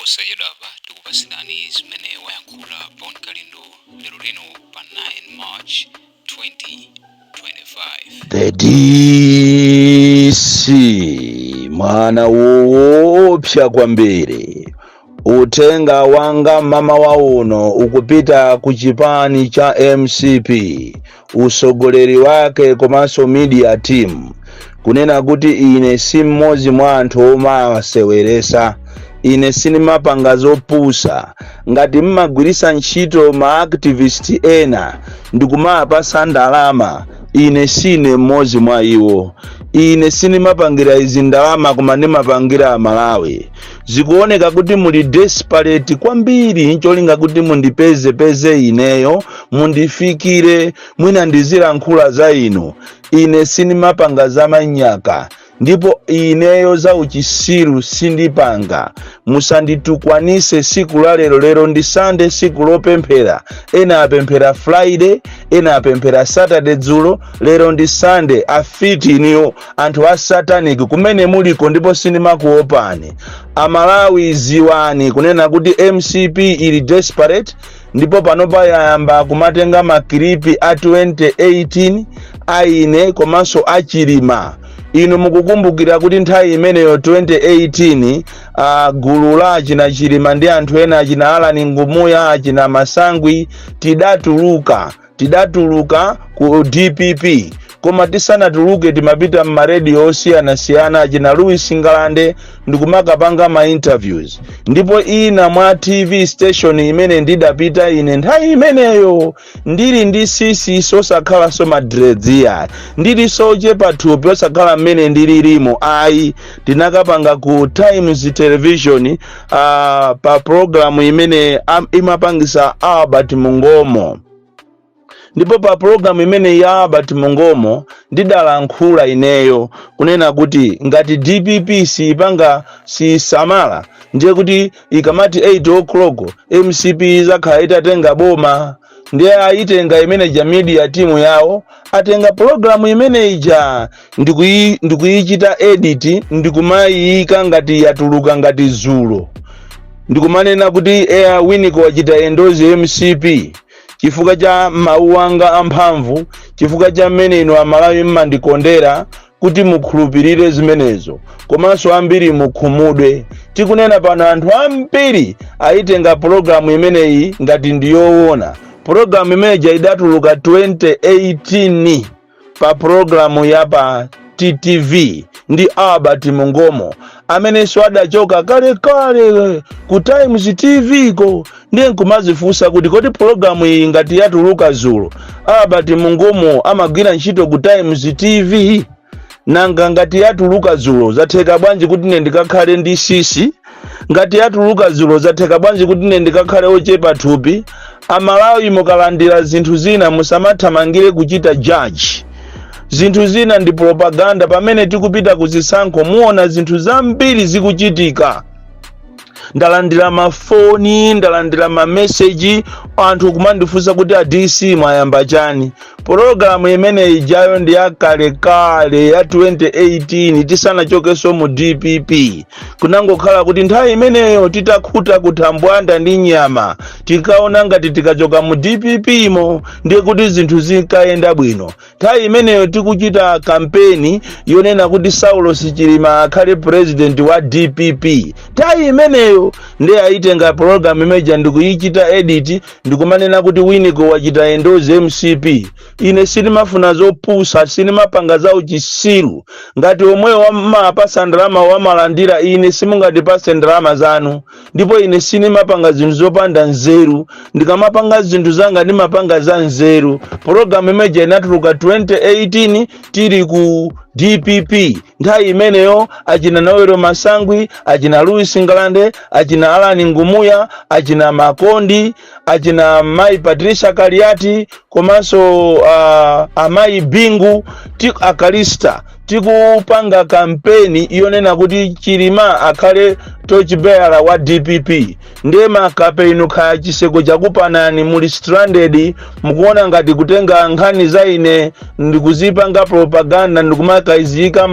Posachedwapa tikupatsirani zimene wayankhula Bon Kalindo lero lino pa 9 March 2025. The DC, mwana woopsa kwambiri. Uthenga wanga mmawa uno ukupita ku chipani cha MCP, usogoleri wake komanso media team, kunena kuti ine si mmodzi mwa anthu omaseweresa. Ine sindimapanga zopusa. Ngati mmagwirisa ntchito ma activist ena ndikumapasa ndalama, ine sine mmodzi mwa iwo. Ine sindimapangira izi ndalama, koma ndimapangira Amalawi. Zikuoneka kuti muli desperate kwambiri ncholinga kuti mundipezepeze ineyo, mundifikire, mwina ndizilankhula za inu. Ine sindimapanga zamanyaka, ndipo ineyo za uchisiru sindipanga. Musanditukwanise siku la lero. Lero ndi Sande, siku lopemphera. Ena apemphera Friday, ena apemphera Saturday dzulo. Lero ndi Sunday. Afiti iniyo, anthu a satanic kumene muliko, ndipo sindimakuopani. Amalawi, ziwani kunena kuti MCP ili desperate, ndipo panopa yayamba kumatenga ma clip a 2018 aine komanso achilima. Inu mukukumbukira kuti nthawi imeneyo 2018, gulu la achina Chilima ndi anthu ena, achina Alani Ngumuya, achina Masangwi, tidatuluka ku DPP. Koma tisanatuluke timapita m'marediyo osiyanasiyana, achina Louis Ngalande, ndikumakapanga ma interviews. Ndipo ina mwa TV station imene ndidapita ine nthawi imeneyo ndili ndi sisi, sosakhalanso ma dreads, ndili sochepa thupi, osakhala mmene ndililimo ayi, tinakapanga ku Times Television, pa program imene imapangisa Albert Mungomo. Ndipo pa program imene ya Albert Mungomo ndidalankhula ineyo kunena kuti ngati DPP siyipanga, sisamala, ndiye kuti ikamati 8 o'clock MCP izakhala itatenga boma. Ndiye ayitenga imene ja media team yawo, atenga program imene ija ndikuyichita edit, ndikumayiyika ngati yatuluka ngati zulo, ndikumanena kuti eya, Winiko wachita endorse MCP chifukwa cha mawu anga amphamvu, chifukwa cha mmene inu Amalawi mmandikondera kuti mukhulupirire zimenezo, komanso ambiri mukhumudwe. Tikunena pano anthu ambiri ayitenga pologalamu imeneyi ngati ndiyoona. Pologalamu imeneyi idatuluka 2018 pa pologalamu ya pa TTV ndi Albert Mungomo, amenenso adachoka kalekale ku Times TV ko. Ndiye nkumazifunsa kuti kodi pologalamu iyi ngati yatuluka zulo, Albert Mungomo amagwira ntchito ku Times TV? Nanga ngati yatuluka zulo, zatheka bwanji kuti ine ndikakhale ndi sisi? Ngati yatuluka zulo, zatheka bwanji kuti ine ndikakhale ochepa thupi? Amalawi, mukalandira zinthu zina musamathamangire kuchita judge. Zinthu zina ndi propaganda. Pamene tikupita kuzisankho muona zinthu zambiri zikuchitika. Ndalandira mafoni, ndalandira mameseji, anthu kumandifunsa kuti a DC mwayamba chani? Pologalamu imene ijayo ndi yakalekale ya 2018, tisanachokenso mu DPP. Kunangokhala kuti nthawi imeneyo titakhuta kuthambwanda ndi nyama, tinkaona ngati tikachoka mu DPP mo ndiye kuti zinthu zinkayenda bwino. Nthawi imeneyo tikuchita kampeni yonena kuti Saulos Chilima akhale president wa DPP. Nthawi imeneyo ndiye ayitenga program imeja ndikuyichita edit, ndikumanena kuti Winiko wachita endorse MCP. Ine sindimafuna zopusa, sindimapanga za uchisiru. Ngati omweyo wamapasa ndalama wamalandira, ine simungandipase ndalama zanu. Ndipo ine sindimapanga zinthu zopanda nzeru. Ndikamapanga zinthu zanga ndimapanga za nzeru. Pologalamu imeja inatuluka 2018 tili ku DPP. Nthawi imeneyo achina Noel Masangwi, achina Louis Ngalande, achina Alani Ngumuya, achina Makondi, achina Mayi Patricia Kaliati, komanso amayi Bingu Akalista, Tikupanga kampeni yonena kuti Chilima akhale torchbearer wa DPP. Ndiye makape inu, khaya chiseko chakupanani, muli stranded. Mukuona ngati kutenga nkhani za ine ndikuzipanga propaganda, ndikumakayizika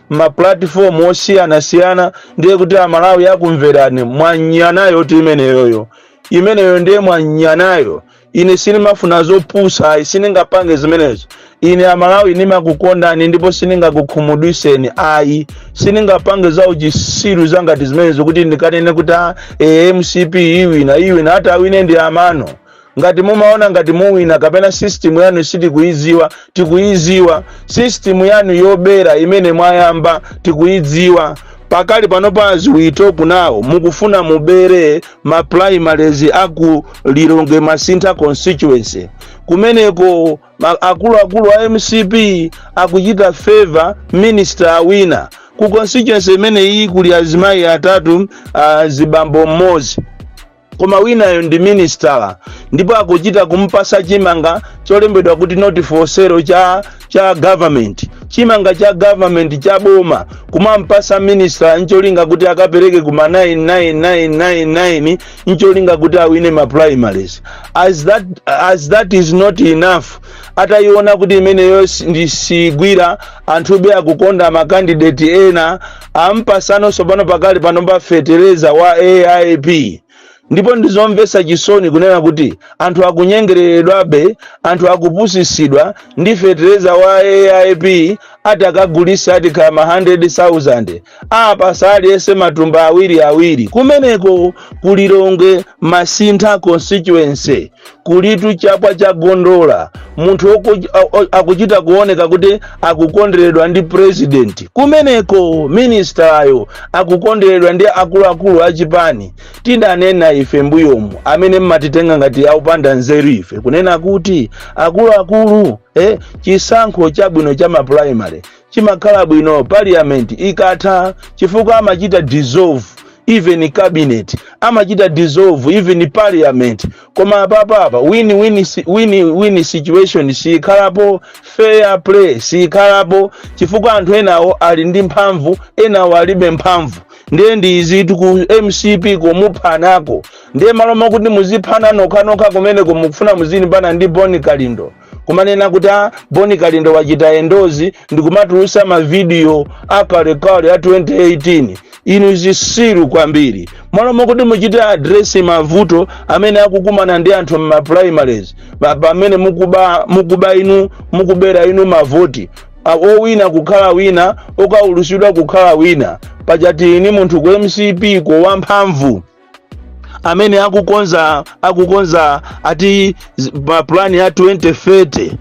ma platform osiyanasiyana, ndiye kuti Amalawi akumverani. Mwanyanayo ti imeneyoyo, imeneyo ndiye mwanyanayo. Ine sindimafuna zopusa ayi, sindingapange zimenezo ine. Amalawi, ndimakukondani ndipo sindingakukhumudwiseni ayi. Sindingapange za uchisiru zangati zimenezo kuti ndikanene kuti MCP iwina. Iwina ati awine ndi amano. Ngati mumaona ngati muwina kapena system yanu sitikuiziwa, tikuiziwa system yanu yobera imene mwayamba, tikuidziwa. Pakali pano, as we talk now, mukufuna mubere ma primaries aku Lilongwe Masintha constituency. Kumeneko akuluakulu a MCP akuchita favor minister wina. Ku constituency imene iyi kuli azimayi atatu, zibambo mmodzi, koma winayo ndi minister, ndipo akuchita kumpasa chimanga cholembedwa kuti "not for sale" cha government, chimanga cha government, cha boma, kumampasa minister ncholinga kuti akapereke kuma 99999, ncholinga kuti awine ma primaries. As that is not enough, atayiona kuti imeneyo ndi sigwira, anthube akukonda ma candidate ena, ampasanonso pano pakali pano pa fetereza wa AIP. Ndipo ndizomvetsa chisoni kunena kuti anthu akunyengereredwabe, anthu akupusisidwa ndi fetereza wa AIP, ati akagulisa ati kama 100,000, apasa aliyense matumba awiri awiri. Kumeneko kuLilongwe Masintha constituency kulitu chapwa cha gondola. Munthu akuchita kuoneka kuti akukondweredwa ndi president kumeneko, ministayo akukondweredwa ndi akuluakulu achipani. Tidanena ife mbuyomu, amene mmatitenga ngati aupanda nzeru ife, kunena kuti akuluakulu, chisankho chabwino cha ma primary chimakhala bwino parliament ikatha, chifukwa amachita dissolve even cabinet, amachita dissolve even parliament. Koma apapapa win win win win situation sikhalapo, fair play sikhalapo, chifukwa anthu enawo ali ndi mphamvu, enawo alibe mphamvu. Ndiye ndi izitu ku MCP komuphanako. Ndiye malo mokuti muziphana nokhanokha kumeneko, mukufuna muzilimbana ndi Boni Kalindo, kumanena kuti a Boni Kalindo wachita endorse, ndikumatulusa mavidiyo akalekale a 2018. Inu zisiru kwambiri. Malo mokuti muchite address mavuto amene akukumana ndi anthu mma primaries, pamene mukuba inu, mukubera inu mavoti, owina kukhala wina, okaulusidwa kukhala wina. Pachati ini munthu ku MCP ko wamphamvu amene akukonza ati mapulani ya 2030,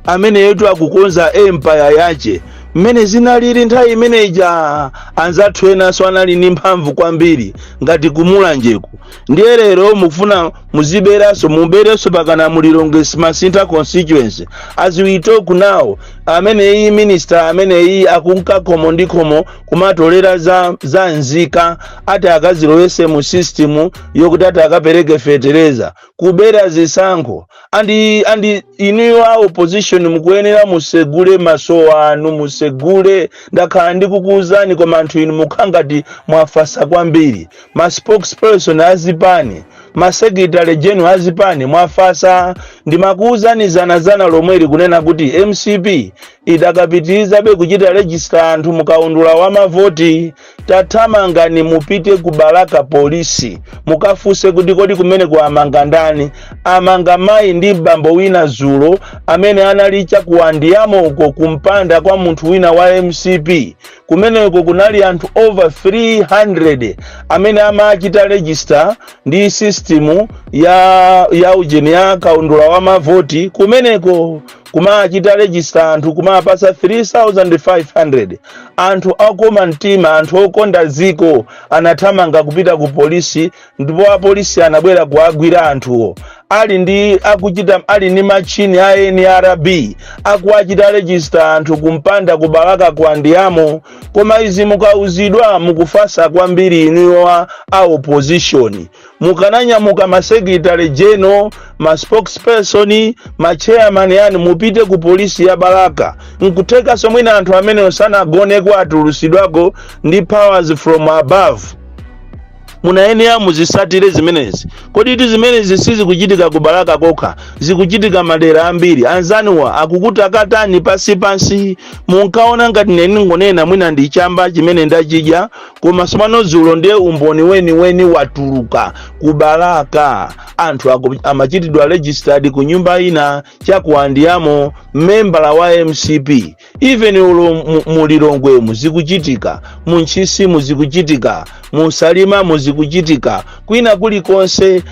amene yetu akukonza empire yache. Mmene zinalili nthawi imeneja, anzathu enanso anali ndi mphamvu kwambiri ngati kumulanjeku. Ndiye lero mufuna muziberanso, muberenso pakana muLilongwe Masintha constituency. As we talk now, amene iyi minister amene iyi akunka khomo ndi khomo kumatolera za nzika, ati akazilowese mu system yokuti ati akapereke fetereza, kubera zisankho. And inuyo a opposition mukuyenera musegule maso anu, musegule. Ndakhala ndikukuwuzani, koma anthu inu mukhala ngati mwafasa kwambiri. Ma spokesperson azipani, ma secretary general azipani, mwafasa. Ndimakuwuzani zanazana lomweli kunena kuti MCP idakapitirizabe kuchita register anthu mukaundula wa mavoti. Tathamangani mupite ku Balaka polisi, mukafunse kuti kodi kumene kuamanga ndani. Amanga mayi ndi bambo wina zulo amene anali chakuwandiyamo uko kumpanda kwa munthu wina wa MCP. Kumeneko kunali anthu over 300 amene amachita register ndi system ya ujeni ya kaundula wa mavoti. Kumeneko kumachita register anthu, kumapasa 3500. Anthu akoma mtima, anthu okonda dziko anathamanga kupita ku polisi, ndipo apolisi anabwera kuagwira anthuwo. Ali ndi akuchita, ali ndi machini a NRB akuachita register anthu kumpanda, kuBalaka, ku Andiyamo. Koma izi mukauzidwa mukufasa kwambiri inuyo a opposition. Mukananyamuka, ma secretary general, ma spokesperson, ma chairman anu, mupite ku polisi ya Balaka. Nkuthekanso mwina anthu amene osanagoneko atulusidwako ndi powers from above. Munayenera muzisatire zimenezi. Kodi ti zimenezi sizikuchitika ku Balaka kokha, zikuchitika madera ambiri. Anzanuwa akukutakatani pansi pansi. Munkaona ngati nene ngonena mwina ndi chamba chimene ndachidya, koma somano dzulo ndiye umboni weniweni watuluka. Ku Balaka anthu amachitidwa registered ku nyumba ina chakuandiyamo, membala wa MCP. Even ulo muLilongwemu zikuchitika, muNtchisimu zikuchitika, muSalima muzikuchitika, kwina kulikonse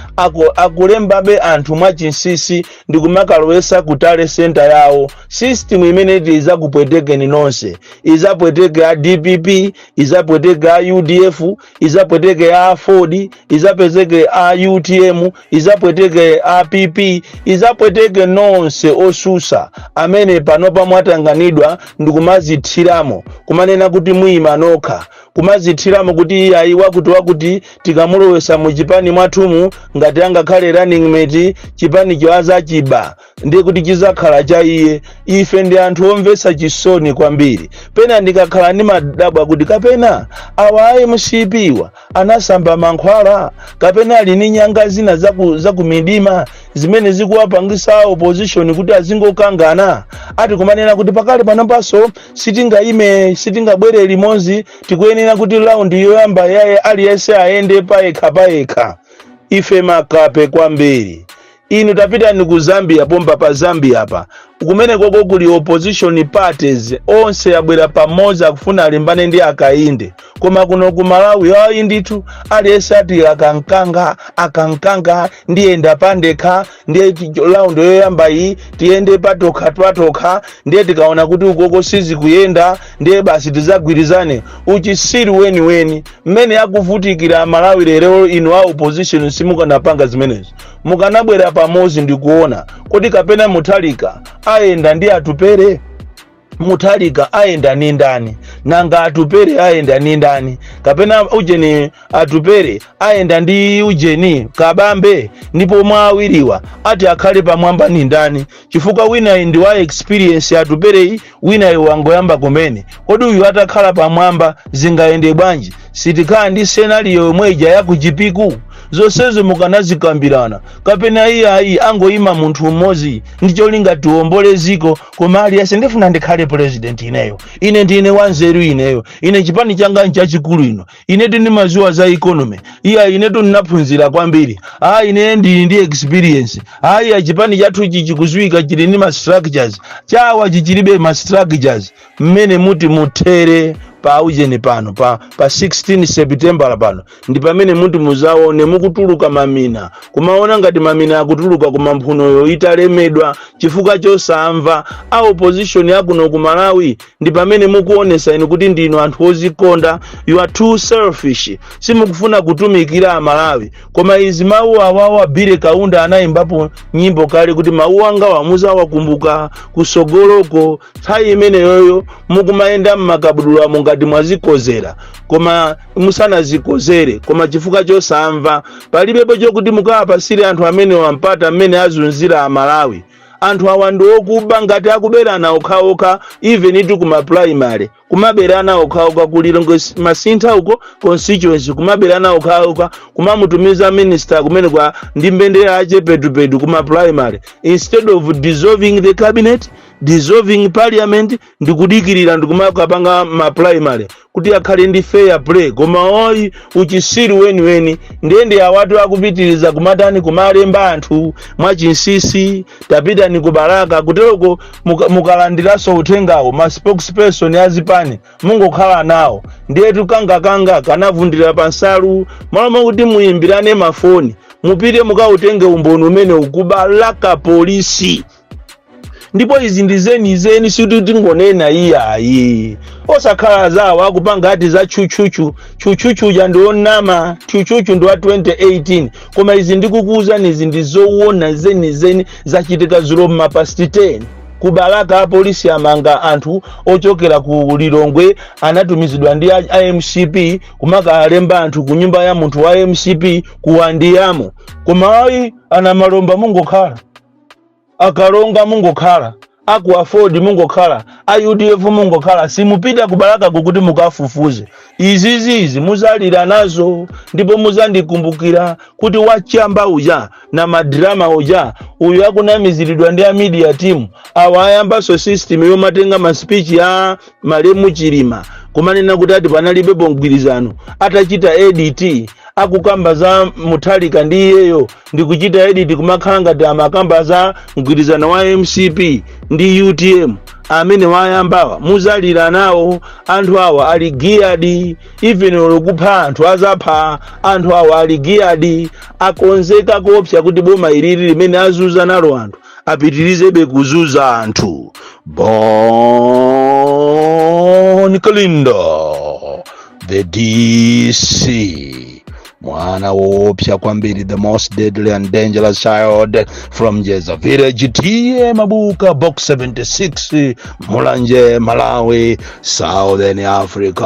akulembabe anthu mwachinsinsi ndi kumakalowesa ku tally center yawo. System imene iti izakupwetekeni nonse, izapweteke a DPP, izapweteke a UDF, izapweteke a Ford, izapezeke a UTM, izapweteke a PP, izapweteke nonse osusa amene panopa mwatanganidwa ndi kumazithiramo, kumanena kuti muyima nokha, kumazithiramo kuti iyayi, wakuti wakuti tikamulowesa mu chipani mwathumu, ngati angakhale running mate, chipanicho azachiba, ndiye kuti chizakhala cha iye. Ife ndi anthu omvetsa chisoni kwambiri. Pena ndikakhala ndi madabwa kuti kapena awa a MCP wa anasamba mankhwala, kapena ali ndi nyanga zina zaku midima zimene zikuwapangisa opposition kuti azingokangana, ati kumanena kuti pakali panopanso sitingayime, sitingabwere limodzi, tikuyenera kuti round yoyamba yaye aliyense ayende payekha payekha. Ife makape kwambiri inu. Tapitani ku Zambia, pomba pa Zambia pa kumene koko kuli opposition parties onse abwera pamodzi, akufuna alimbane ndi Hakainde. Koma kuno ku Malawi ayi ndithu, aliyense ati akankanga akankanga, ndiyenda pandekha, ndiye round yoyamba iyi tiyende patokha patokha, ndiye tikaona kuti ukoko sizikuyenda, ndiye basi tizagwirizane. Uchisiru weniweni. Mmene akuvutikira Malawi lero, inu a opposition simukanapanga zimenezo. Mukanabwera pamodzi ndikuona kuti kapena Muthalika ayenda ndi Atupere, Muthalika ayenda ni ndani? Nanga Atupere ayenda ni ndani? Kapena ujeni Atupere ayenda ndi ujeni Kabambe? Ndipo mwa awiriwa ati akhale pamwamba ni ndani? Chifukwa wina ndi wa experience, Atupereyi, wina wangoyamba kumene. Kodi uyu atakhala pamwamba zingayende bwanji? Sitikhala ndi scenario yomwe ija yakuchipiku? Zonsezo mukanazikambirana. Kapena iye ayi, angoyima munthu mmodzi ndi cholinga tiwombole ziko, koma aliyense ndifuna ndikhale president ineyo, ine ndine wanzeru ineyo, ine chipani changa nchachikulu, ino ine tindimaziwa za economy, iya inetu ndinaphunzira kwambiri, a ine ndili ndi experience, ayi chipani chathu ichi chikuziwika, chili ndi ma structures, chawa chichilibe ma structures. Mmene muti muthere pa ujeni pano pa 16 September pano ndi pamene muti muzaone mukutuluka mamina, kumaona ngati mamina akutuluka koma mphunoyo italemedwa chifukwa chosamva a opposition akuno ku Malawi. Ndi pamene mukuonesa inu kuti ndinu anthu ozikonda. You are too selfish, simukufuna kutumikira Amalawi. Koma izi mawu awawa, Billy Kaunda anayimbapo nyimbo kale kuti mawu anga wamuzawakumbuka kusogoloko. Nthawi imeneyoyo mukumayenda mmakabudulamo ngati mwazikozera, koma musanazikozere, koma chifukwa chosamva palibepo chokuti mukawapasire anthu amene wampata mmene azunzira Amalawi. Anthu awa ndi okuba, ngati akuberana okhaokha, even itu kuma primary kumaberana okhaokha, kuLilongwe Masintha uko constituency kumaberana okhaokha, kumamutumiza minister kumene kwa ndi mbendera achepetupetu kuma primary, instead of dissolving the cabinet, dissolving parliament, ndikudikirira ndikumakapanga ma primary kuti akhale ndi fair play. Koma oyi, uchisiru weniweni. Ndende awatu akupitiriza kumatani, kumalemba anthu mwachinsinsi. Tapitani ku Balaka kuteroko, mukalandiranso uthengawo, ma spokesperson azipani mungokhala nawo, ndiye tukangakanga kanavundira pansalu. Malo kuti muyimbirane mafoni, mupite mukautenge umboni umene ukuBalaka polisi. Ndipo izi ndi zenizeni, sikuti tingonena iyayi. Osakhala zawo akupanga ati za tchutchutchu. Tchutchutchu ja ndi onama, tchutchutchu ndi wa 2018. Koma izi ndikukuwuzani, izi ndi zoona zenizeni, zachitika zulo mma past 10 ku Balaka. Apolisi amanga anthu ochokera ku Lilongwe, anatumizidwa ndi a MCP kumakalemba anthu ku nyumba ya munthu wa MCP kuwandiyamo. Koma ayi, ana Malomba mungokhala, akalonga mungokhala, aku AFORD mungokhala, a UDF mungokhala, simupita ku Balaka kuti mukafufuze. Izizizi muzalira nazo, ndipo muzandikumbukira kuti wachamba uja na madrama uja uyu akunamiziridwa ndi a media team awa. Ayambanso system yomatenga ma speech ya malemu Chilima kumanena kuti ati panalibepo mgwirizano, atachita edit akukamba za Muthalika ndi iyeyo, ndikuchita edit kumakhala ngati amakamba za mgwirizano wa MCP ndi UTM. Amene wayambawa muzalira nawo. Anthu awa ali geared, even lokupha anthu azapha. Anthu awa ali geared, akonzeka kopsa kuti boma ilili limene azuza nalo anthu apitirizebe kuzuza anthu. Bon Kalindo, the DC, mwana woopsa kwambiri, the most deadly and dangerous child from Jeza Village, T/A Mabuka, Box 76, Mulanje, Malawi, Southern Africa.